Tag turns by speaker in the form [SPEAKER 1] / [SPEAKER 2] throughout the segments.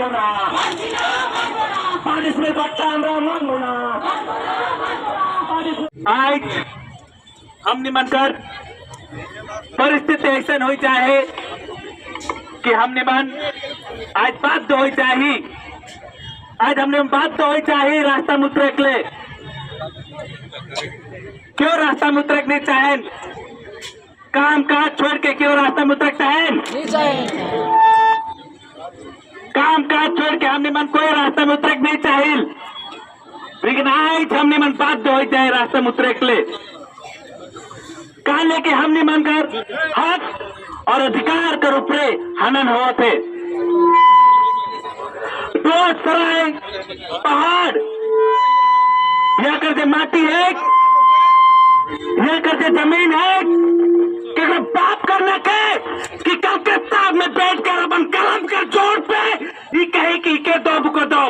[SPEAKER 1] মানবো না, পানিশমেন্ট পাট্টা আমরা মানবো না।
[SPEAKER 2] आज हमने मनकर परिस्थिति ऐसा हो चाहे कि हमने मन आज बाध्य हो चाही, आज हमने बाध्य हो चाही रास्ता में उतरे के लिए। क्यों रास्ता में उतरे नहीं चाहे? काम काज छोड़ के क्यों रास्ता में उतरे चाहे? काम काज छोड़ के हमने मन कोई रास्ता में उतरे नहीं चाहिए, लेकिन आज हमने मन बाध्य हो जाए रास्ता में उतरे के लिए। कहा लेके हमने मन कर हक और अधिकार कर ऊपरे हनन हुआ थे। सराय पहाड़ यह करते माटी है, यह करते जमीन है, कि बाप करना के कि कलकत्ता में बैठ कर अपन कलम के जोर पे ये कहे कि के दो को दो।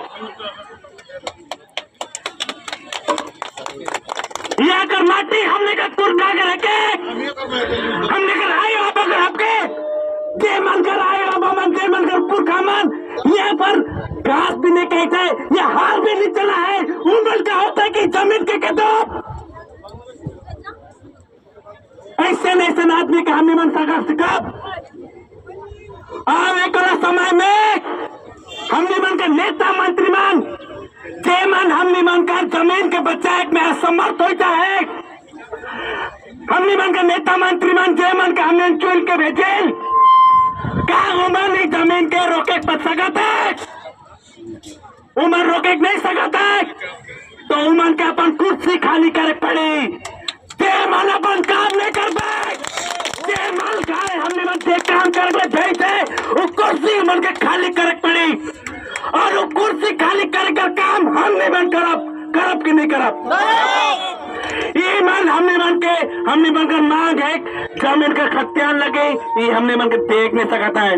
[SPEAKER 2] यह कर माटी हमने का तुरका कर के हमने कर आए बाबा कर आपके जे मन कर आए बाबा मन जे मन कर पुरखा मन यहाँ पर घास भी नहीं कहते, ये हाल भी नहीं चला है। उम्र का होता है कि जमीन के दो। ऐसे ऐसे आदमी का हमने मन संघर्ष कब आवे वाला समय में हमने मन का नेता मंत्री मन जे मन हमने मन का जमीन के बचाए में असमर्थ होता है। हमने मन का नेता मंत्री मन जे मन का हमने चुन के भेजे का उमर नहीं जमीन के रोके पर सकता है, उमर रोके नहीं सकता है, तो उमर के अपन कुर्सी खाली करे पड़ी। जे मन अपन काम नहीं कर पाए, जे मन खाए हमने मन से काम कर भेजे वो कुर्सी मन के खाली करे पड़ी। और वो कुर्सी खाली कर कर काम हमने मन करब करब कि नहीं करब? ये मन हमने मन के हमने मन का मांग है जमीन का खतियान लगे, ये हमने मन के देख नहीं सकता है।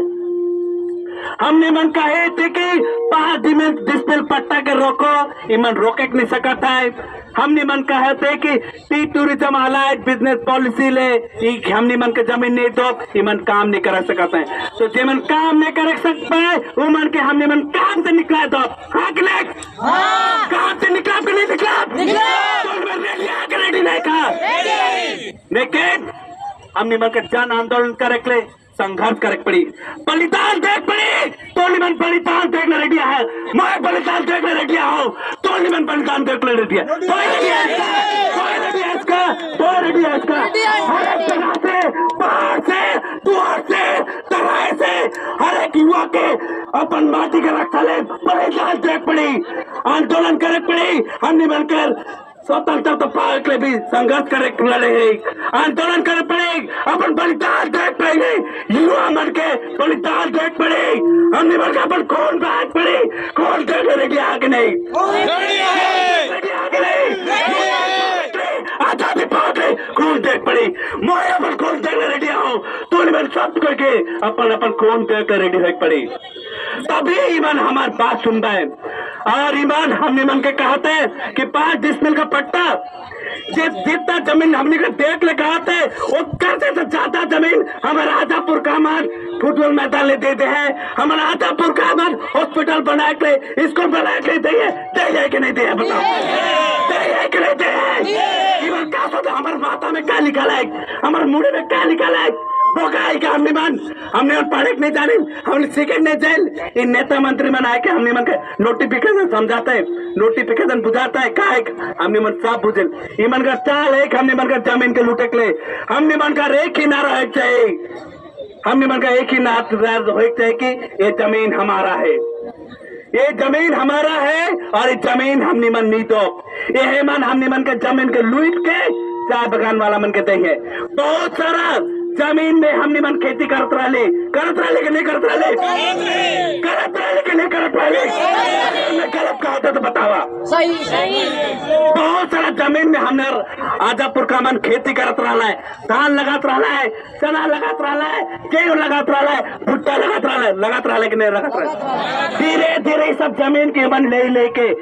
[SPEAKER 2] हमने मन कहे थे कि 5 डिस्प्ले पट्टा के रोको, ये मन रोके नहीं सकता है। हमने मन कहे थे कि tea tourism allied business policy ले, ये हमने मन के जमीन नहीं दो, ये मन काम नहीं कर सकता है। तो जे मन काम नहीं कर सकता है वो मन के हमने मन काम से निकला दो। हाँ कि नहीं? काम से निकला कि नहीं निकला? रेडी नहीं था, लेकिन हमने मन के जन आंदोलन करे के संघर्ष करे पड़ी, बलिदान देख पड़ी। तो मन बलिदान देखने रेडी है, मैं बलिदान देखने रेडी हूँ, तो मन बलिदान देखने रेडी है। तो रेडी है इसका, तो रेडी है इसका, तो रेडी है इसका। हर एक जगह से, पहाड़ से, दुआर से, तराई से हर एक युवा के अपन माटी के रक्षा ले बलिदान देख पड़ी, आंदोलन करे पड़ी। हमने बनकर स्वतंत्रता तो पाए के भी संघर्ष करे लड़े है, आंदोलन करे पड़े, अपन बलिदान देख पड़ेंगे। युवा मन के बलिदान देख पड़े, हमने मन के अपन खून बहाक पड़े। खून देख रेडी आगे नहीं, रेडी आगे नहीं, आजादी पाके खून देख पड़ी। मैं अपन खून देखने रेडी हूँ, तो मन सब करके अपन अपन खून देख रेडी हो पड़ी, तभी ईमान हमारी बात सुनता है। और ईमान हमने मन के कहते हैं कि 5 डिसमिल का पट्टा जितना जमीन हमने के देख ले कहते हैं वो करते से ज्यादा जमीन हमारा आजापुर का मान फुटबॉल मैदान ले देते हैं, हमारा आजापुर का मान हॉस्पिटल बना के स्कूल बना के दे दे कि नहीं दे, बताओ दे कि नहीं दे? ईमान क्या सोचा हमारे माता में क्या निकाला है, हमारे मुंडे में क्या निकाला है? का हमने मन हमने पढ़े नहीं जाने, हमने सीखे नहीं जाए। इन नेता मंत्री मन आए के हमने मन के नोटिफिकेशन समझाते है, नोटिफिकेशन बुझाता है, का है हमने मन सब बुझे। ये मन का चाल है हमने मन का जमीन के लूटे के लिए। हमने मन का एक ही नारा है चाहिए, हमने मन का एक ही नारा हो चाहिए कि ये जमीन हमारा है, ये जमीन हमारा है और ये जमीन हमने मन नहीं दो। ये है मन हमने मन के जमीन के लूट के चाय बगान वाला मन के देंगे। बहुत सारा जमीन में हमने मन खेती करत रहे, करत रहे कि नहीं करत रहे, करत रहे कि नहीं करत रहे? मैं गलत कहा था तो बतावा।
[SPEAKER 3] सही सही।
[SPEAKER 2] बहुत सारा जमीन में हमने आजापुर का मन खेती करत रहा है, धान लगात रहा है, चना लगात रहा है, गेहूं लगात रहा है, भुट्टा लगात रहा है, लगात रहा है कि नहीं लगात रहा है? धीरे धीरे सब जमीन के मन ले लेके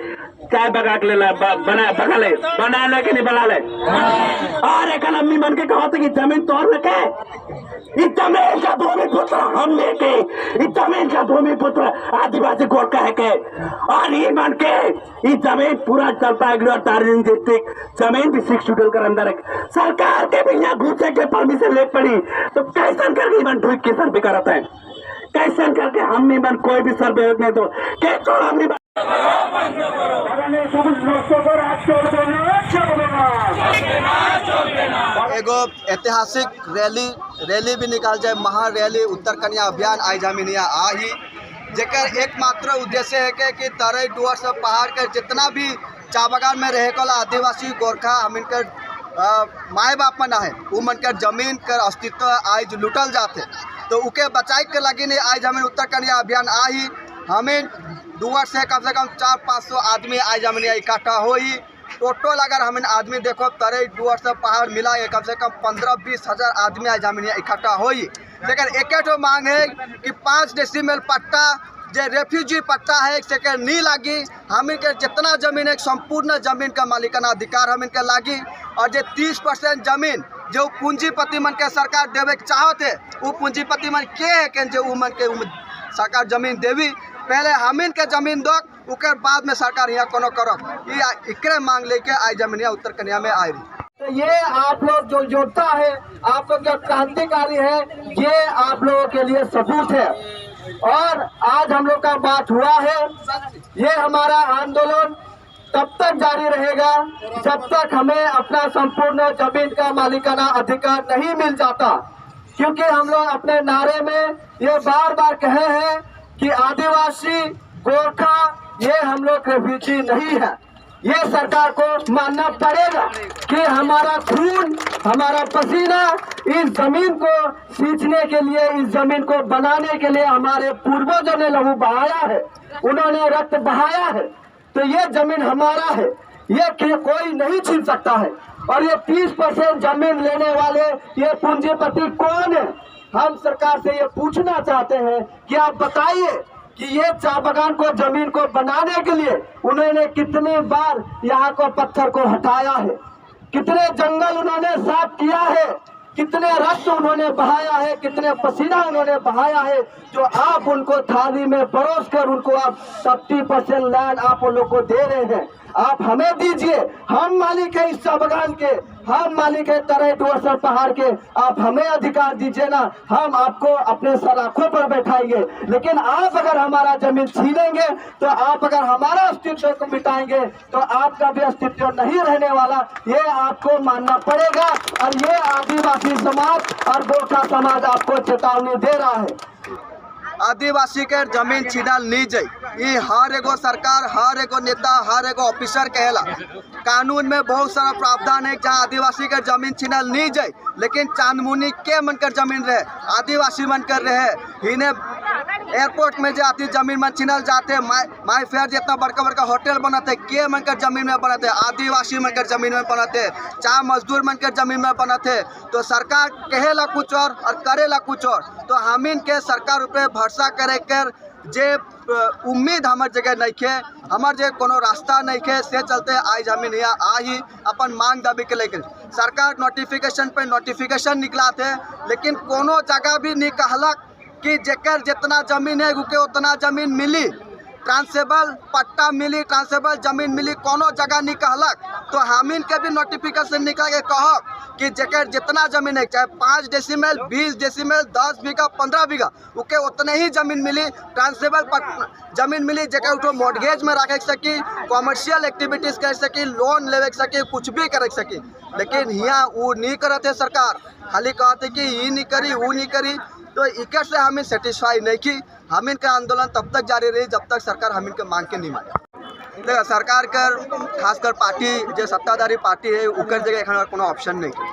[SPEAKER 2] चाय बगा के ले बना बगा ले, बना ले कि नहीं बना ले? और एक अम्मी मन के कहो कि जमीन तोड़ रखे, इस जमीन का भूमि पुत्र हम लेके, इस जमीन का भूमि पुत्र आदिवासी गोरखा है के, और ये मान के इस जमीन पूरा जलपाईगुड़ी और दार्जिलिंग डिस्ट्रिक्ट जमीन भी सिक्स शेड्यूल के अंदर है। सरकार के भी यहाँ घुसे के परमिशन ले पड़ी तो कैसन करके ईमान ढुक के सर्वे कराता है, कैसन करके हम नहीं मन कोई भी सर्वे नहीं तो कैसे हम नहीं।
[SPEAKER 1] एगो ऐतिहासिक रैली रैली भी निकाल जाए, महा रैली उत्तर कन्या अभियान आज हम यहाँ आही, जेकर एकमात्र उद्देश्य है कि तरई डुअर्स पहाड़ के जितना भी चा बागान में रहे वाला आदिवासी गोरखा हम इनकर माए बाप मना है, वो मन कर जमीन कर अस्तित्व आज लुटल जाते, तो उके बचाए के लगी नहीं आज हमें उत्तर कन्या अभियान आही। हमें डुअर्स से कम से कम 400-500 आदमी आज हमें यहाँ इकट्ठा होई। टोटल अगर हमें आदमी देखो तरई डुअर्स से पहाड़ मिला है कम से कम 15-20 हज़ार आदमी आज हमें यहाँ इकट्ठा होई। लेकिन एक ठो मांग है कि 5 डेसिमल पट्टा जो रेफ्यूजी पट्टा है सेकर नहीं लागी, हमें के जितना जमीन है संपूर्ण जमीन का मालिकाना अधिकार हमें के लागी, और जो 30% जमीन जो पूंजीपति मन के सरकार देवे के चाहत है वो पूंजीपति मन के है के जो मन के सरकार जमीन देवी, पहले हमीन के जमीन दो उकर बाद में सरकार यहाँ कोनो करक, ये इकरे मांग लेके आई जमीन यहाँ उत्तर कन्या में आई रही।
[SPEAKER 3] तो ये आप लोग जो योद्धा है, आप लोग जो क्रांतिकारी है, ये आप लोगों के लिए सबूत है। और आज हम लोग का बात हुआ है, ये हमारा आंदोलन तब तक जारी रहेगा जब तक हमें अपना संपूर्ण जमीन का मालिकाना अधिकार नहीं मिल जाता, क्योंकि हम लोग अपने नारे में ये बार बार कहे हैं कि आदिवासी गोरखा ये हम लोग रेफ्यूजी नहीं है। ये सरकार को मानना पड़ेगा कि हमारा खून, हमारा पसीना इस जमीन को सींचने के लिए, इस जमीन को बनाने के लिए हमारे पूर्वजों ने लहू बहाया है, उन्होंने रक्त बहाया है, तो ये जमीन हमारा है, ये कोई नहीं छीन सकता है। और ये 30% जमीन लेने वाले ये पूंजीपति कौन है? हम सरकार से ये पूछना चाहते हैं कि आप बताइए कि ये चा बागान को, जमीन को बनाने के लिए उन्होंने कितनी बार यहाँ को पत्थर को हटाया है, कितने जंगल उन्होंने साफ किया है, कितने रक्त उन्होंने बहाया है, कितने पसीना उन्होंने बहाया है, जो आप उनको थाली में परोस कर उनको आप 70% लैंड आप उन लोग को दे रहे हैं। आप हमें दीजिए, हम मालिक है इस चा बागान के, हम मालिक है तरई डुअर्स पहाड़ के, आप हमें अधिकार दीजिए ना, हम आपको अपने सलाखों पर बैठाएंगे। लेकिन आप अगर हमारा जमीन छीनेंगे, तो आप अगर हमारा अस्तित्व को मिटाएंगे, तो आपका भी अस्तित्व नहीं रहने वाला, ये आपको मानना पड़ेगा। और ये आदिवासी समाज और गोरखा समाज आपको चेतावनी दे रहा है।
[SPEAKER 1] आदिवासी के जमीन छीनल नहीं जाए, ये हर एगो सरकार, हर एगो नेता, हर एगो ऑफिसर कहेला। कानून में बहुत सारा प्रावधान है जहाँ आदिवासी के जमीन छीनल नहीं जाए, लेकिन चांदमुनी के मन कर जमीन रहे, आदिवासी मन कर रहे, इन्हें एयरपोर्ट में जाती जमीन मन छीनल जाते, माई फेयर जितना बड़का बड़का होटल बनाते के मन कर जमीन में बनाते, आदिवासी मन कर जमीन में बनाते, चाहे मजदूर मन कर जमीन में बनाते। तो सरकार कहेला कुछ और करेला कुछ और, तो हमीन के सरकार पे भरोसा करे कर जे उम्मीद हमार जगह नहीं खे, हमार जगह कोनो रास्ता नहीं खे, से चलते आज हमीन यहाँ आ ही अपन मांग दाबी के लेकर। सरकार नोटिफिकेशन पे नोटिफिकेशन निकलाते, लेकिन कोनो जगह भी नहीं कहलक कि जेकर जितना जमीन है उके उतना जमीन मिली, ट्रांसेबल पट्टा मिली, ट्रांसेबल जमीन मिली, कोनो जगह नहीं कहलक। तो हमीन के भी नोटिफिकेशन निकल के कहक कि जेकर जितना जमीन है, चाहे 5 डेसिमल, 20 डेसिमल, 10 बीघा, 15 बीघा, उके उतने ही जमीन मिली, ट्रांसेबल जमीन मिली, जेकर उठो मॉर्गेज में रखे सकी, कॉमर्शियल एक्टिविटीज़ कर सकी, लोन लेवे सकी, कुछ भी कर सकी। लेकिन यहाँ वो नहीं करते सरकार, खाली कहते कि ये नहीं करी वो नहीं करी, तो इकर से हमें सेटिस्फाई नहीं की। हम इनका आंदोलन तब तक जारी रही जब तक सरकार हम इनके मांग के नहीं माने। देखा सरकार कर खासकर पार्टी जो सत्ताधारी पार्टी है उकर जगह एखन कोनो ऑप्शन नहीं है,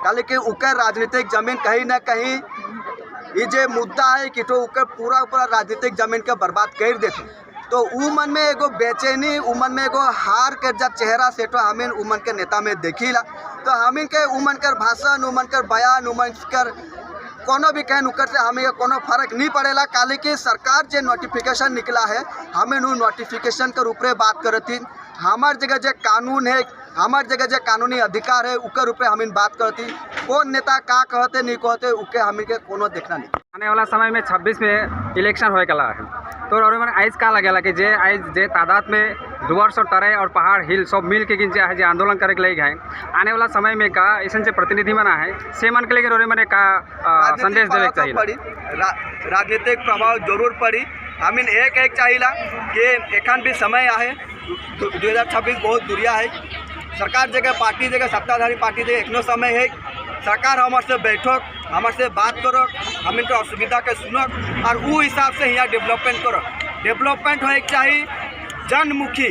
[SPEAKER 1] खाली कि उकर राजनीतिक जमीन कहीं ना कहीं ये जो मुद्दा है कि तो उकर पूरा पूरा राजनीतिक जमीन के बर्बाद कर देते, तो उ मन में एगो बेचैनी, उ मन में एगो हार के जब चेहरा से तो हमें उ मन के नेता में देखीला, तो हमें के उ मन कर भाषण, उ मन कर बयान, उ मन कर कोनो भी कहन उकर से हमें कोनो फर्क नहीं पड़ेला। काले कि सरकार जो नोटिफिकेशन निकला है हमें उ नोटिफिकेशन के ऊपर बात करती, हमार जगह जो कानून है, हमार जगह जो कानूनी अधिकार है उकर ऊपर हमें बात करती। कौन नेता का कहते नहीं कहते उके हमीन के कोनो देखना नहीं।
[SPEAKER 4] आने वाला समय में 26 में इलेक्शन होए कला है, तो और मैंने आइज का लगेला कि जे आइज जे तादाद में डुअर्स और तराई और पहाड़ हिल सब मिल के जे है जे आंदोलन करे के लगे हैं, आने वाला समय में का ऐसे जे प्रतिनिधि बना है से मन के लेकर और मैंने का संदेश देवे के चाहिए?
[SPEAKER 1] पड़ी राजनीतिक प्रभाव जरूर पड़ी। हमीन एक एक चाहिला कि एखन भी समय आहे, 2026 बहुत दूरिया है। सरकार जगह पार्टी जगह सत्ताधारी पार्टी जगह एखनो समय है। सरकार हमार से बैठक, हमार से बात करो, हम इनके असुविधा के सुनक और उ हिसाब से यहाँ डेवलपमेंट करो। डेवलपमेंट होए के चाहिए जनमुखी,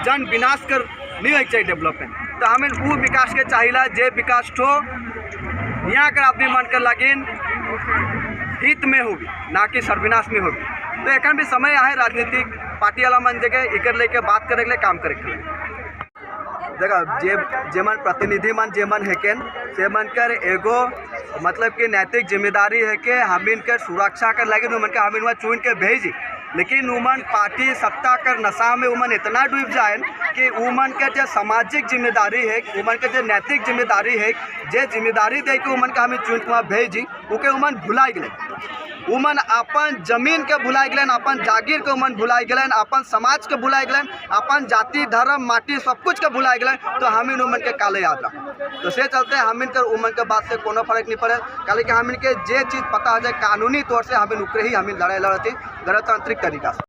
[SPEAKER 1] जन विनाश कर नहीं होए के चाहिए डेवलपमेंट। तो हमें उ विकास के चाहिला जे विकास ठो यहाँ कर आदमी मन कर लगिन हित में होगी, ना कि सर्वनाश में होगी। तो एखन भी समय आए राजनीतिक पार्टी वाला मन जगह इकर लेके बात करे के लिए, काम करे के लिए। देखा जे जेमन प्रतिनिधि मन जेमन हेकेन से मन कर एगो मतलब कि नैतिक जिम्मेदारी है कि हमीन के सुरक्षा कर लगे उमन के हमीन वहाँ चुन के भेजी, लेकिन उमन पार्टी सत्ता कर नशा में उमन इतना डूब जाए कि उमन के जो सामाजिक जिम्मेदारी है, उमन के जो नैतिक जिम्मेदारी है, जे जिम्मेदारी दे के उमन के हमें चुन के वहाँ भेजी उके उमन भुलाई गए। उमन अपन जमीन के भुलाई गलन, अपन जागीर के उमन भुलाई गलन, अपन समाज के भुलाई गलन, अपन जाति धर्म माटी सब कुछ के भुलाई गलन। तो हमीन उमन के काले याद रख। तो से चलते हमीन के उमन के बात से कोनो फर्क नहीं पड़े, काले कि हमीन के जे चीज़ पता हो जाए कानूनी तौर से हमीन उकरे ही हमीन लड़ाई लड़ती गणतांत्रिक तरीका से।